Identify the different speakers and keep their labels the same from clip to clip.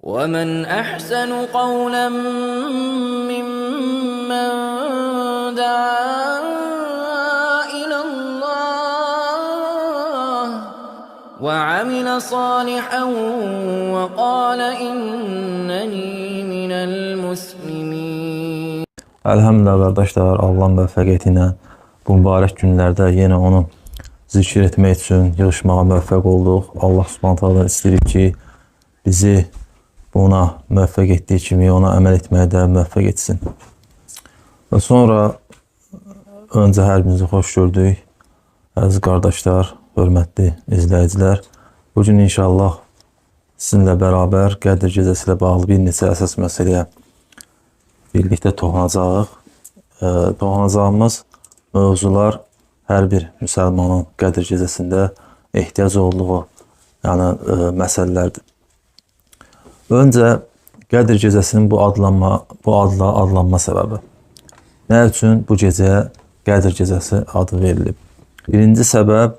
Speaker 1: ومن أحسن قولا ممن دعا إلى الله وعمل صالحا وقال إنني من المسلمين.
Speaker 2: Elhamdülillah qardaşlar, Allahın müvəffəqiyyəti ilə bu mübarək günlərdə yenə onu zikr etmək üçün yığışmağa müvəffəq olduq. Allah Subhanahu taala istəyirik ki, bizi buna müvəffəq etdiyi kimi ona əməl etməyə də müvəffəq etsin. Və sonra öncə hər birinizi xoş gördük. Əziz qardaşlar, hörmətli izləyicilər, bu gün inşallah sizinlə bərabər Qədir gecəsi ilə bağlı bir neçə əsas məsələyə birlikdə toxunacağıq. Toxunacağımız mövzular hər bir müsəlmanın Qədir gecəsində ehtiyac olduğu, yəni məsələlərdir. Öncə Qədir gecəsinin bu adla adlanma səbəbi. Nə üçün bu gecəyə Qədir gecəsi adı verilib? Birinci səbəb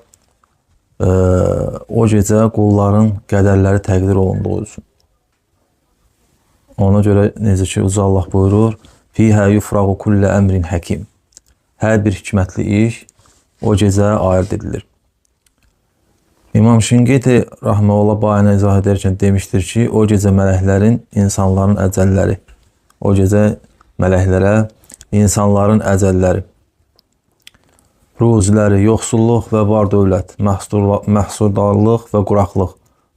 Speaker 2: o gecə qulların qədərləri təqdir olunduğu üçün. Ona görə necə ki Uca Allah buyurur: "Fihə yufraqu kullu əmrin həkim." Hər bir hikmətli iş o gecə ayırd edilir. İmam Şinqiti rahmeullah bayana izah edərkən demişdir ki, o gecə mələklərin insanların əcəlləri, o gecə mələklərə insanların əcəlləri, ruziləri, yoxsulluq və var dövlət, məhsuldarlıq və quraqlıq,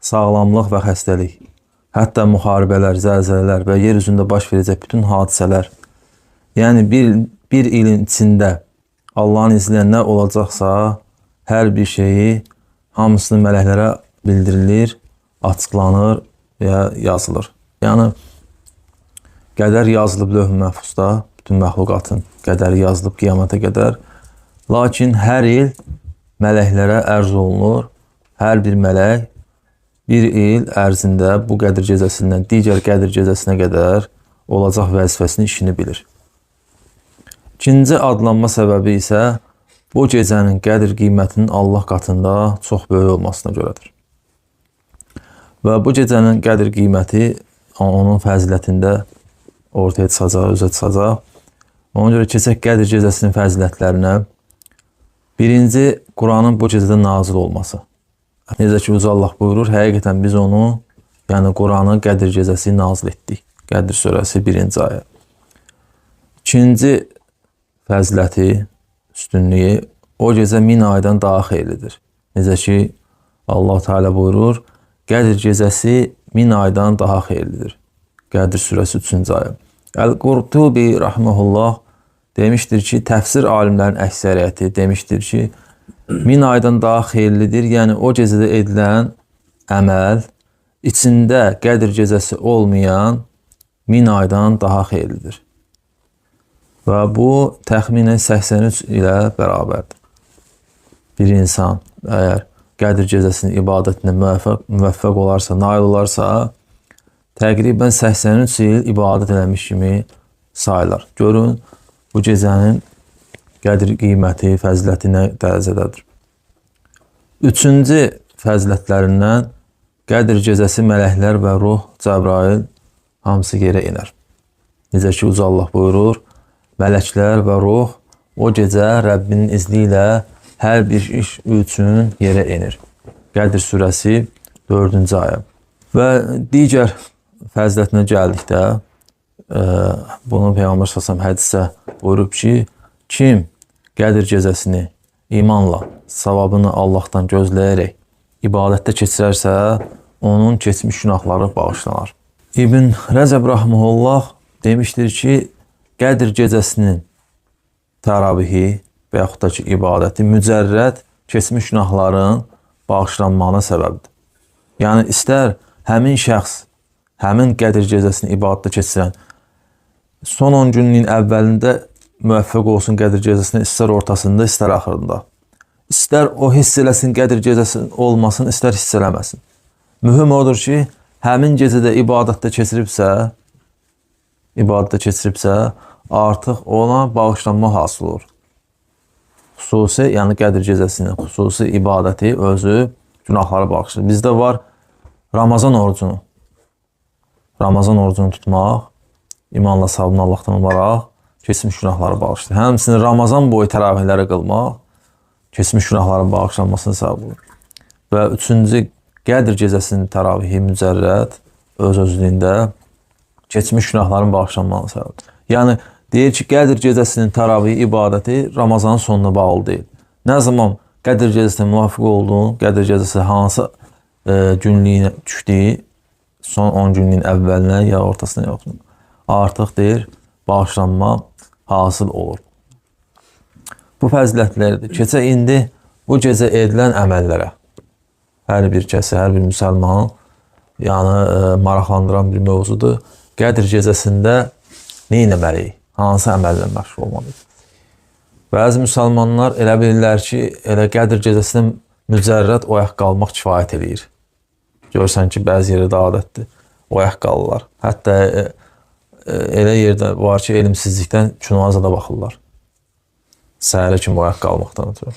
Speaker 2: sağlamlıq və xəstəlik, hətta müharibələr, zəlzələlər və yer üzündə baş verəcək bütün hadisələr, yəni bir ilin içində Allahın izni ilə nə olacaqsa, hər bir şeyi hamısını mələklərə bildirilir, açıqlanır və yazılır. Yəni, qədər yazılıb lövh-ü məhfuzda, bütün məxluqatın qədəri yazılıb qiyamətə qədər. Lakin hər il mələklərə ərz olunur. Hər bir mələk bir il ərzində bu Qədir gecəsindən digər Qədir gecəsinə qədər olacaq vəzifəsini, işini bilir. İkinci adlanma səbəbi isə bu gecənin qədir qiymətinin Allah qatında çox böyük olmasına görədir. Və bu gecənin qədir qiyməti onun fəzilətində ortaya çıxacaq, özə çıxacaq. Ona görə keçək Qədir gecəsinin fəzilətlərinə. Birinci, Quranın bu gecədə nazil olması. Necə ki, Uca Allah buyurur, həqiqətən biz onu, yəni Quranı Qədir gecəsi nazil etdik. Qədir surəsi 1-ci ayə. İkinci fəziləti, üstünlüyü, o gecə 1000 aydan daha xeyirlidir. Necə ki, Allah Teala buyurur, Qədir gecəsi 1000 aydan daha xeyirlidir. Qədir surəsi 3-cü ayə. Əl-Qurtubi rahmehullah demişdir ki, təfsir alimlərinin əksəriyyəti demişdir ki, 1000 aydan daha xeyirlidir. Yəni o gecədə edilən əməl içində Qədir gecəsi olmayan 1000 aydan daha xeyirlidir. Və bu təxminən 83 ilə bərabərdir. Bir insan əgər Qədir gecəsinin ibadətinə müvəffəq olarsa, nail olarsa, təqribən 83 il ibadət eləmiş kimi sayılar. Görün, bu gecənin qədir qiyməti, fəziləti nə dərəcədədir. Üçüncü fəzilətlərindən Qədir gecəsi mələklər və ruh, Cəbrail hamısı yerə enər. Necə ki, Uca Allah buyurur, mələklər və ruh o gecə Rəbbinin izni ilə hər bir iş üçün yerə enir. Qədir surəsi 4-cü ayə. Və digər fəzilətinə gəldikdə, bunu Peyğəmbər sallallahu əleyhi və səlləm hədisə buyurub ki, kim Qədir gecəsini imanla, savabını Allahdan gözləyərək ibadətdə keçirərsə, onun keçmiş günahları bağışlanar. İbn Rəcəb rahmehullah demişdir ki, Qədir gecəsinin təravihi və yaxud da ki, ibadəti mücərrəd keçmiş günahların bağışlanmağına səbəbdir. Yəni, istər həmin şəxs, həmin Qədir gecəsini ibadətdə keçirən son 10 günlüyün əvvəlində müvəffəq olsun Qədir gecəsinə, istər ortasında, istər axırında. İstər o hiss eləsin Qədir gecəsi olmasın, istər hiss eləməsin. Mühüm odur ki, həmin gecədə ibadətdə keçiribsə, artıq ona bağışlanma hasıl olur. Xüsusi, yəni Qədir gecəsinin xüsusi ibadəti özü günahları bağışlayır. Bizdə var Ramazan orucunu. Ramazan orucunu tutmaq, imanla savabını Allahdan umaraq, keçmiş günahları bağışlayır. Həmçinin Ramazan boyu təravihləri qılmaq, keçmiş günahların bağışlanmasına səbəb olur. Və üçüncü, Qədir gecəsinin təravihi mücərrəd öz-özlüyündə keçmiş günahların bağışlanmasına səbəbdir. Yəni, deyir ki, Qədir gecəsinin təravihi ibadəti Ramazanın sonuna bağlı deyil. Nə zaman Qədir gecəsinə müvafiq olduğun, Qədir gecəsi hansı günlüyünə düşdüyü, son 10 günlüyün əvvəlinə ya ortasına yoxdur. Artıq deyir, bağışlanma hasıl olur. Bu fəzilətlərdir. Keçək indi bu gecə edilən əməllərə. Hər bir kəsi, hər bir müsəlmanı yəni, maraqlandıran bir mövzudur. Qədir gecəsində nə etməliyik? Hansı əməllə məşğul olmalıyıq? Bəzi müsəlmanlar elə bilirlər ki, elə Qədir gecəsində mücərrəd oyaq qalmaq kifayət eləyir. Görsən ki, bəzi yerdə adətdir, oyaq qalırlar. Hətta elə yerdə var ki, elmsizlikdən kinoya da baxırlar. Səhərə kimi oyaq qalmaqdan ötürü.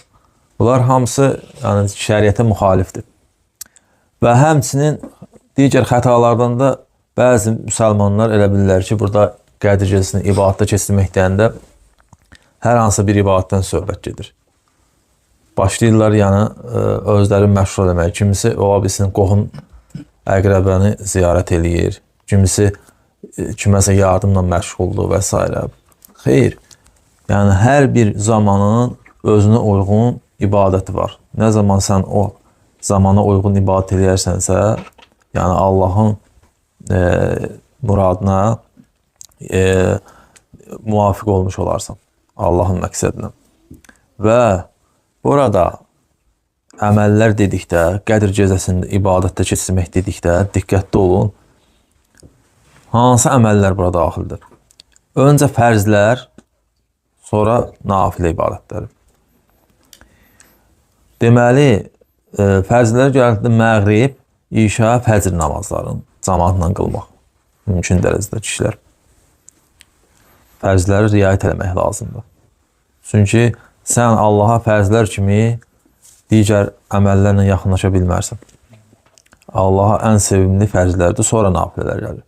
Speaker 2: Bunlar hamısı yəni, şəriətə müxalifdir. Və həmçinin digər xətalardan da bəzi müsəlmanlar elə bilirlər ki, burada Qədir gecəsini ibadətdə keçirmək deyəndə hər hansı bir ibadətdən söhbət gedir. Başlayırlar yəni özləri məşğul eləməyə. Kimisi ola bilsin qohum əqrəbəni ziyarət eləyir, kimisi kiməsə yardımla məşğuldur və s. Xeyr, yəni hər bir zamanın özünə uyğun ibadəti var. Nə zaman sən o zamana uyğun ibadət eləyərsənsə, yəni Allahın muradına müvafiq olmuş olarsan, Allahın məqsədinə. Və burada əməllər dedikdə, Qədir gecəsində ibadətdə keçirmək dedikdə diqqətli olun. Hansı əməllər bura daxildir? Öncə fərzlər, sonra nafilə ibadətləri. Deməli, fərzlər gəldi məğrib, işa, fəcr namazlarını cəmaatla qılmaq. Mümkün dərəcədə kişilər. Fərzləri riayət eləmək lazımdır. Çünki sən Allaha fərzlər kimi digər əməllərlə yaxınlaşa bilmərsən. Allaha ən sevimli fərzlərdir, sonra nafilələr gəlir.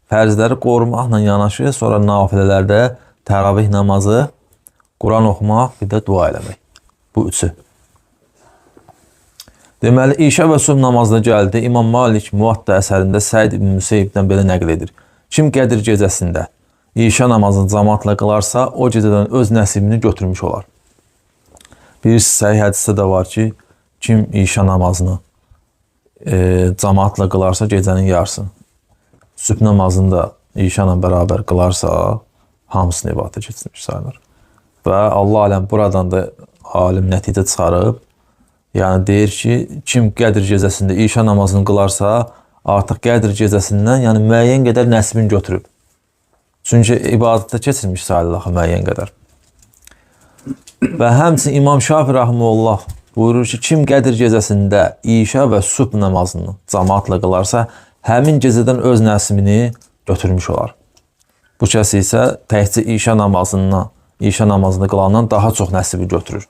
Speaker 2: Fərzləri qorumaqla yanaşı, sonra nafilələrdə təravih namazı, Quran oxumaq, bir də dua eləmək. Bu üçü. Deməli, İşə və sübh namazına gəldi. İmam Malik Muvatta əsərində Səid ibn Müseyyibdən belə nəql edir. Kim Qədir gecəsində İşə namazını cəmaatla qılarsa, o gecədən öz nəsibini götürmüş olar. Bir səhih hədisdə də var ki, kim İşə namazını cəmaatla qılarsa, gecənin yarısını, sübh namazını da İşə ilə bərabər qılarsa, hamısını ibadətə keçirmiş sayılır. Və Allah aləm buradan da alim nəticə çıxarıb, yəni deyir ki, kim Qədir gecəsində İşə namazını qılarsa, artıq Qədir gecəsindən yəni müəyyən qədər nəsibini götürüb. Çünki ibadətə keçirmiş sayılır axı müəyyən qədər. Və həmçinin İmam Şafi rəhməhullah buyurur ki, kim Qədir gecəsində İşə və sübh namazını cəmaatla qılarsa, həmin gecədən öz nəsibini götürmüş olar. Bu kəs isə təkcə İşə namazını qılandan daha çox nəsibi götürür.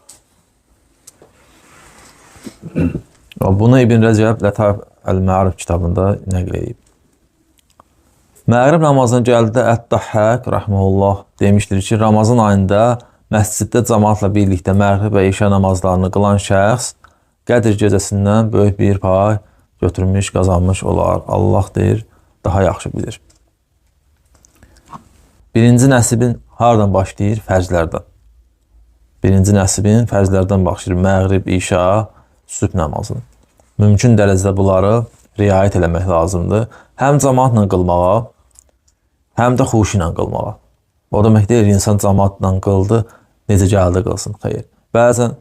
Speaker 2: Bunu İbn Rəcəb Lətayif Əl-Məarif kitabında nəql edib. Məğrib namazına gəldi Ət-Dahhak rəhməhullah demişdir ki, Ramazan ayında məsciddə cəmaatla birlikdə məğrib və işə namazlarını qılan şəxs Qədir gecəsindən böyük bir pay götürmüş, qazanmış olar. Allah deyir, daha yaxşı bilir. Birinci nəsibin hardan başlayır? Fərzlərdən. Birinci nəsibin fərzlərdən başlayır. Məğrib, işa, sübh namazını. Mümkün dərəcədə bunları riayət eləmək lazımdır. Həm cəmaatla qılmağa, həm də xuşu ilə qılmağa. O demək deyil, insan cəmaatla qıldı, necə gəldi qılsın. Xeyr. Bəzən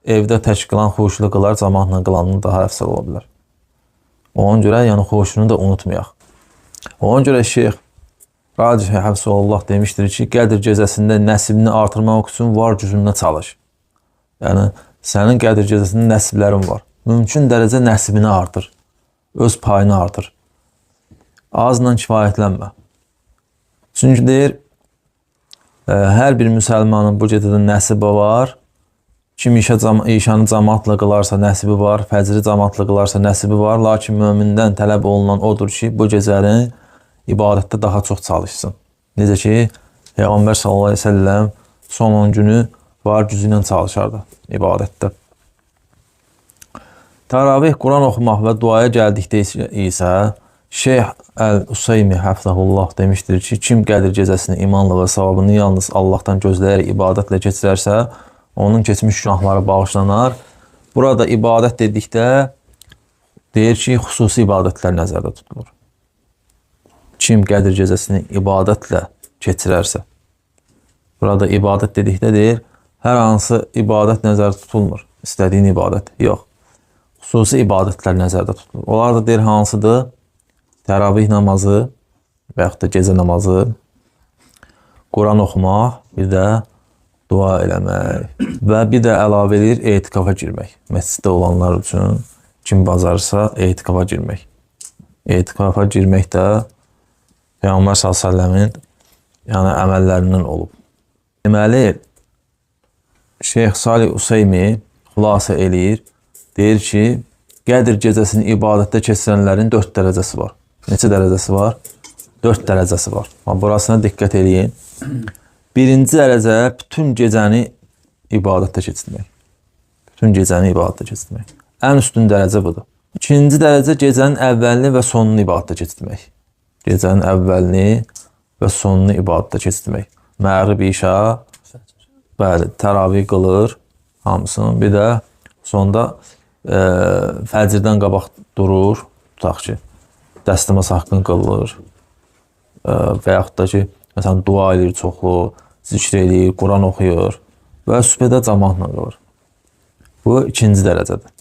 Speaker 2: evdə tək qılan xuşulu qılar, cəmaatla qılanın daha əfsəl ola bilər. Ona görə, yəni xuşunu da unutmayaq. Ona görə Şeyx Racih Həfsəlullah demişdir ki, Qədir gecəsində nəsibini artırmaq üçün var gücünlə çalış. Yəni, sənin Qədir gecəsində nəsiblərin var. Mümkün dərəcə nəsibini artır. Öz payını artır. Azla kifayətlənmə. Çünki deyir, hər bir müsəlmanın bu gecədə nəsibi var. Kim işanı cəmaatla qılarsa nəsibi var, fəcri cəmaatla qılarsa nəsibi var. Lakin mömindən tələb olunan odur ki, bu gecənin ibadətdə daha çox çalışsın. Necə ki, Peyğəmbər sallallahu əleyhi və səlləm son 10 günü var gücü ilə çalışardı ibadətdə. Təravih, Quran oxumaq və duaya gəldikdə isə Şeyx Əl-Useymi həfzəhullah demişdir ki, kim Qədir gecəsini imanla və savabını yalnız Allahdan gözləyərək ibadətlə keçirərsə, onun keçmiş günahları bağışlanar. Burada ibadət dedikdə deyir ki, xüsusi ibadətlər nəzərdə tutulur. Kim Qədir gecəsini ibadətlə keçirərsə, burada ibadət dedikdə deyir, hər hansı ibadət nəzərdə tutulmur. İstədiyin ibadət, yox. Xüsusi ibadətlər nəzərdə tutulur. Onlar da deyir, hansıdır? Təravih namazı və yaxud da gecə namazı, Quran oxumaq, bir də dua eləmək və bir də əlavə eləyir etikafa girmək. Məsciddə olanlar üçün kim bacarırsa etikafa girmək. Etikafa girmək də Peyğəmbər sallallahu əleyhi və səlləmin yəni əməllərindən olub. Deməli, Şeyx Salih Useymi xülasə eləyir, deyir ki, Qədir gecəsini ibadətdə keçirənlərin 4 dərəcəsi var. Neçə dərəcəsi var? 4 dərəcəsi var. Burasına diqqət eləyin. Birinci dərəcə bütün gecəni ibadətdə keçirmək. Bütün gecəni ibadətdə keçirmək. Ən üstün dərəcə budur. İkinci dərəcə gecənin əvvəlini və sonunu ibadətdə keçirmək. Gecənin əvvəlini və sonunu ibadətdə keçirmək. Məğrib, işa, bəli, təravih qılır hamısını. Bir də sonda fəcirdən qabaq durur, tutaq ki, dəstəmaz haqqını qılır və yaxud da ki, məsələn, dua eləyir çoxlu, zikr eləyir, Quran oxuyur və sübhədə cəmaatla qılır. Bu ikinci dərəcədir.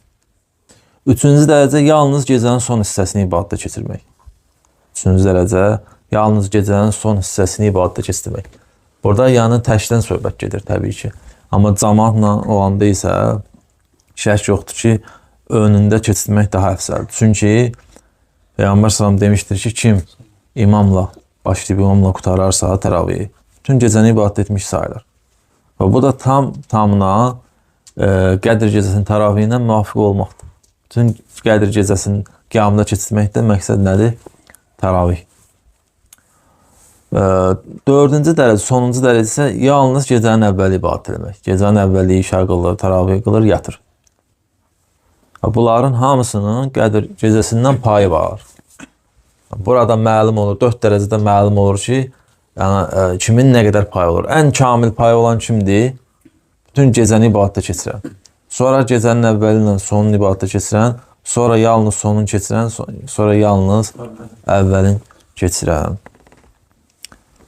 Speaker 2: Üçüncü dərəcə yalnız gecənin son hissəsini ibadətdə keçirmək. Üçüncü dərəcə yalnız gecənin son hissəsini ibadətdə keçirmək. Burada yəni təkdən söhbət gedir təbii ki. Amma cəmaatla olanda isə şək yoxdur ki, önündə keçirmək daha əfsəldir. Çünki Peyğəmbər sallam demişdir ki, kim imamla, başlayıb imamla qutararsa təravihi, bütün gecəni ibadət etmiş sayılır. Və bu da tam-tamına Qədir gecəsinin təravihi ilə müvafiq olmaqdır. Bütün Qədir gecəsinin qiyamda keçirməkdə məqsəd nədir? Təravih. Dördüncü dərəcə, sonuncu dərəcə isə yalnız gecənin əvvəli ibadət etmək. Gecənin əvvəli işa qılır, təravih qılır, yatır. Bunların hamısının Qədir gecəsindən payı var. Burada məlum olur, 4 dərəcədə məlum olur ki, yəni kimin nə qədər payı olur. Ən kamil payı olan kimdir? Bütün gecəni ibadətdə keçirən. Sonra gecənin əvvəli ilə sonunu ibadətdə keçirən, sonra yalnız sonunu keçirən, sonra yalnız əvvəlin keçirən.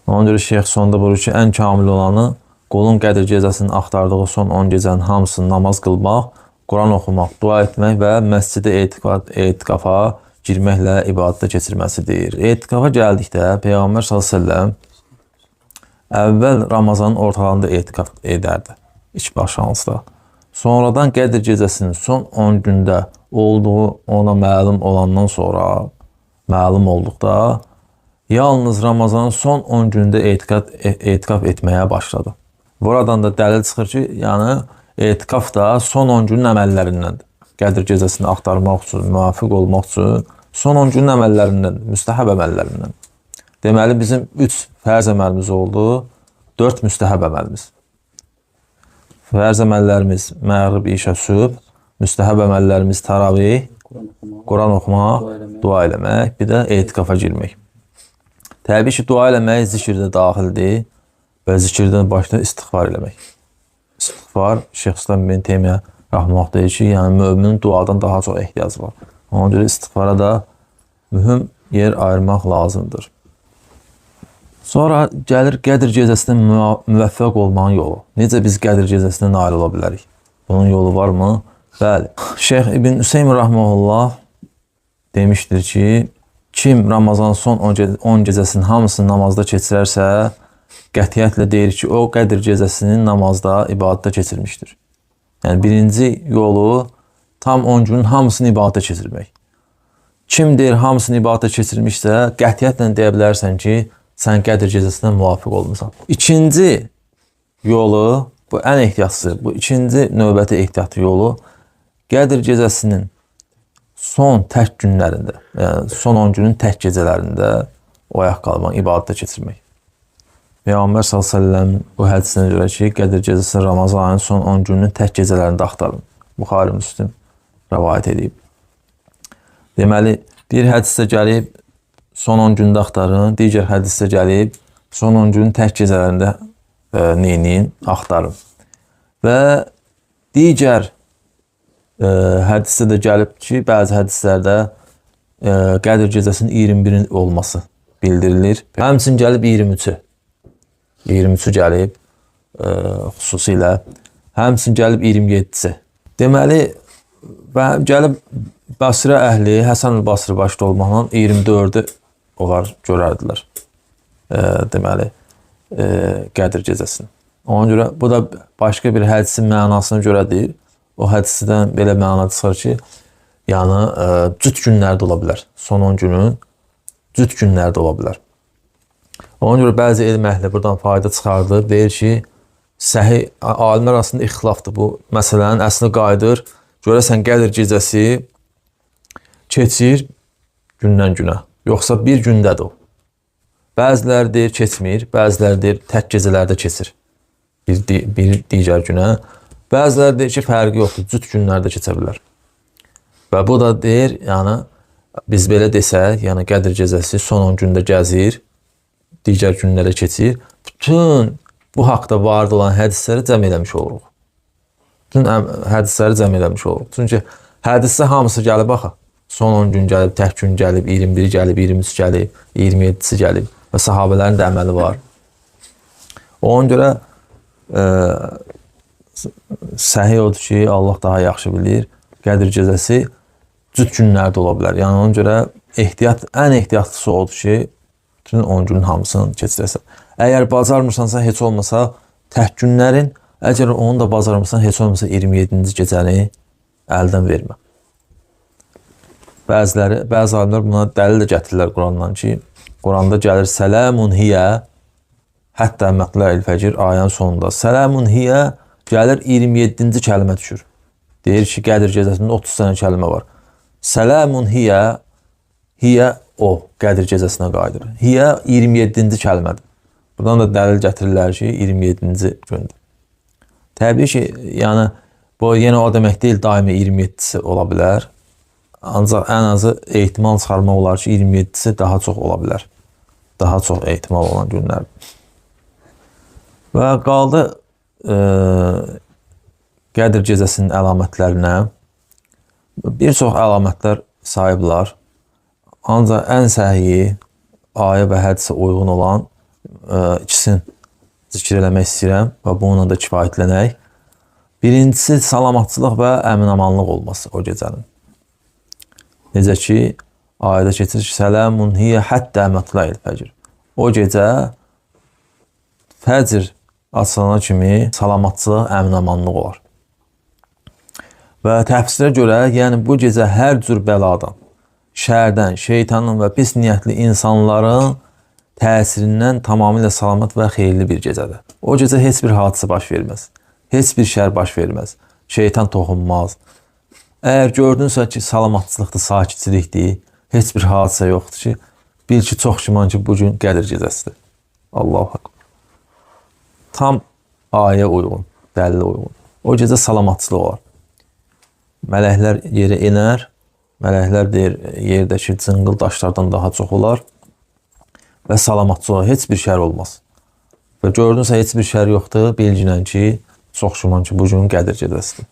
Speaker 2: Ona görə Şeyx sonda buyurur ki, ən kamil olanı qulun Qədir gecəsinin axtardığı son 10 gecənin hamısını namaz qılmaq, Quran oxumaq, dua etmək və məscidə etikafa girməklə ibadətə keçirməsidir. Etikafa gəldikdə Peyğəmbər sallallahu əleyhi və səlləm əvvəl Ramazanın ortalarında etikaf edərdi, ilk başlanğıcda. Sonradan Qədir gecəsinin son 10 gündə olduğu ona məlum olandan sonra, məlum olduqda yalnız Ramazanın son 10 gündə etikaf etməyə başladı. Buradan da dəlil çıxır ki, yəni etikaf da son 10 günün əməllərindəndir. Qədir gecəsini axtarmaq üçün, müvafiq olmaq üçün son 10 günün əməllərindəndir, müstəhəb əməllərindən. Deməli, bizim 3 fərz əməlimiz oldu, 4 müstəhəb əməlimiz. Fərz əməllərimiz məğrib, işə, sübh, müstəhəb əməllərimiz təravih, Quran oxumaq, dua eləmək, bir də etikafa girmək. Təbii ki, dua eləmək zikirdə daxildir və zikirdən başda istiğfar eləmək. İstiğfar, Şeyx İslam ibn Teymiyyə rahimehullah deyir ki, yəni möminin duadan daha çox ehtiyacı var. Ona görə istiğfara da mühüm yer ayırmaq lazımdır. Sonra gəlir Qədir gecəsinə müvəffəq olmanın yolu. Necə biz Qədir gecəsinə nail ola bilərik? Bunun yolu varmı? Bəli. Şeyx İbn Hüseyn rahimehullah demişdir ki, kim Ramazan son 10 gecəsinin hamısını namazda keçirərsə, qətiyyətlə deyir ki, o Qədir gecəsinin namazda, ibadətdə keçirmişdir. Yəni, birinci yolu tam 10 günün hamısını ibadətə keçirmək. Kim deyir hamısını ibadətə keçirmişsə, qətiyyətlə deyə bilərsən ki, sən Qədir gecəsinə müvafiq olmusan. İkinci yolu, bu ən ehtiyatlısı, bu ikinci növbəti ehtiyatlı yolu, Qədir gecəsinin son tək günlərində, yəni son 10 günün tək gecələrində Oyaq qalmaq, ibadətə keçirmək. Peyğəmbər sallallahu əleyhi və səlləm bu hədisinə görə ki, Qədir gecəsini Ramazan ayının son 10 gününün tək gecələrində axtarın. Buxari, Müslim rəvayət edib. Deməli, bir hədisdə gəlib son 10 gündə axtarın, digər hədisdə gəlib son 10 günün tək gecələrində neynin axtarın. Və digər hədisdə də gəlib ki, bəzi hədislərdə Qədir gecəsinin 21-in olması bildirilir. Həmçinin gəlib 23-ü. 23-ü gəlib xüsusilə. Həmçinin gəlib 27-si. Deməli, gəlib Basra əhli, Həsən el-Basri başda olmaqla 24-ü onlar görərdilər. Deməli, Qədir gecəsini. Ona görə bu da başqa bir hədisin mənasına görədir. O hədisdən belə məna çıxır ki, yəni cüt günlərdə ola bilər. Son 10 günün cüt günlərdə ola bilər. Ona görə bəzi elm əhli buradan fayda çıxardır. Deyir ki, səhih alimlər arasında ixtilafdır bu. Məsələnin əsli qayıdır. Görəsən Qədir gecəsi keçir gündən günə, yoxsa bir gündədir o. Bəziləri deyir keçmir, bəziləri deyir tək gecələrdə keçir. Bir digər günə. Bəziləri deyir ki, fərqi yoxdur, cüt günlərdə keçə bilər. Və bu da deyir, yəni biz belə desək, yəni Qədir gecəsi son 10 gündə gəzir, digər günlərə keçir. Bütün bu haqda varid olan hədisləri cəm eləmiş oluruq. Bütün hədisləri cəm eləmiş oluruq. Çünki hədisdə hamısı gəlib axı. Son 10 gün gəlib, tək gün gəlib, 21 gəlib, 23 gəlib, 27-si gəlib və sahabələrin də əməli var. Ona görə səhih odur ki, Allah daha yaxşı bilir. Qədir gecəsi cüt günlərdə ola bilər. Yəni ona görə ehtiyat, ən ehtiyatlısı odur ki, bütün 10 günün hamısını keçirəsən. Əgər bacarmırsansa, heç olmasa tək günlərin, əgər onu da bacarmırsan, heç olmasa 27-ci gecəni əldən vermə. Bəzi alimlər buna dəlil də gətirirlər Qurandan ki, Quranda gəlir sələmun hiyə hətta mətlə'il fəcr ayənin sonunda. Sələmun hiyə gəlir 27-ci kəlmə düşür. Deyir ki, Qədir gecəsində 30 dənə kəlmə var. Sələmun hiyə, hiyə o, Qədir gecəsinə qayıdır. Hiyə 27-ci kəlmədir. Buradan da dəlil gətirirlər ki, 27-ci gündür. Təbii ki, yəni bu yenə o demək deyil, daimi 27-si ola bilər. Ancaq ən azı ehtimal çıxarmaq olar ki, 27-si daha çox ola bilər. Daha çox ehtimal olan günlər. Və qaldı Qədir gecəsinin əlamətlərinə. Bir çox əlamətlər sahiblər. Ancaq ən səhihi, ayə və hədisə uyğun olan ikisini zikr eləmək istəyirəm və bununla da kifayətlənək. Birincisi, salamatçılıq və əminamanlıq olması o gecənin. Necə ki, ayədə keçir ki, sələmun hiyə həttə mətla'il fəcr. O gecə fəcr açılana kimi salamatçılıq, əminamanlıq olar. Və təfsirə görə, yəni bu gecə hər cür bəladan, şərdən, şeytanın və pis niyyətli insanların təsirindən tamamilə salamat və xeyirli bir gecədir. O gecə heç bir hadisə baş verməz, heç bir şər baş verməz, şeytan toxunmaz. Əgər gördünsə ki, salamatçılıqdır, sakitçilikdir, heç bir hadisə yoxdur ki, bil ki, çox güman ki, bugün Qədir gecəsidir. Allahu Akbar. Tam ayə uyğun, dəlilə uyğun. O gecə salamatçılıq olar. Mələklər yerə enər, mələklər deyir, yerdəki cınqıl daşlardan daha çox olar və salamatçı olar, heç bir şər olmaz. Və gördünsə heç bir şər yoxdur, bilginən ki, çox güman ki, bugün Qədir gecəsidir.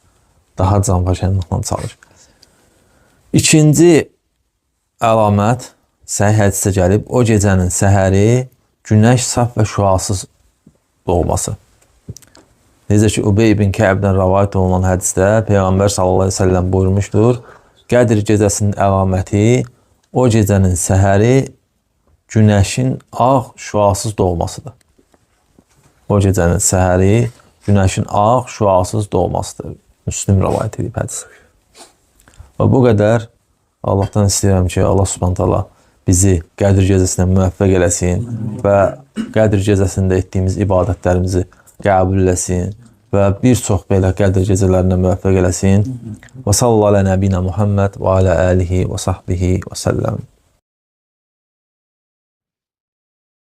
Speaker 2: Daha canfəşənliklə çalış. İkinci əlamət səhih hədisdə gəlib, o gecənin səhəri günəş saf və şüasız doğması. Necə ki, Ubey ibn Kəbdən rəvayət olunan hədisdə Peyğəmbər sallallahu əleyhi və səlləm buyurmuşdur, Qədir gecəsinin əlaməti o gecənin səhəri günəşin ağ şüasız doğmasıdır. O gecənin səhəri günəşin ağ şüasız doğmasıdır. Müslim rəvayət edib hədis. Və bu qədər. Allahdan istəyirəm ki, Allah Subhanahu taala bizi Qədir gecəsinə müvəffəq eləsin və Qədir gecəsində etdiyimiz ibadətlərimizi qəbul eləsin və bir çox belə Qədir gecələrinə müvəffəq eləsin. Və sallallahu alə nəbinə Muhammed və alə alihi və sahbihi və səlləm.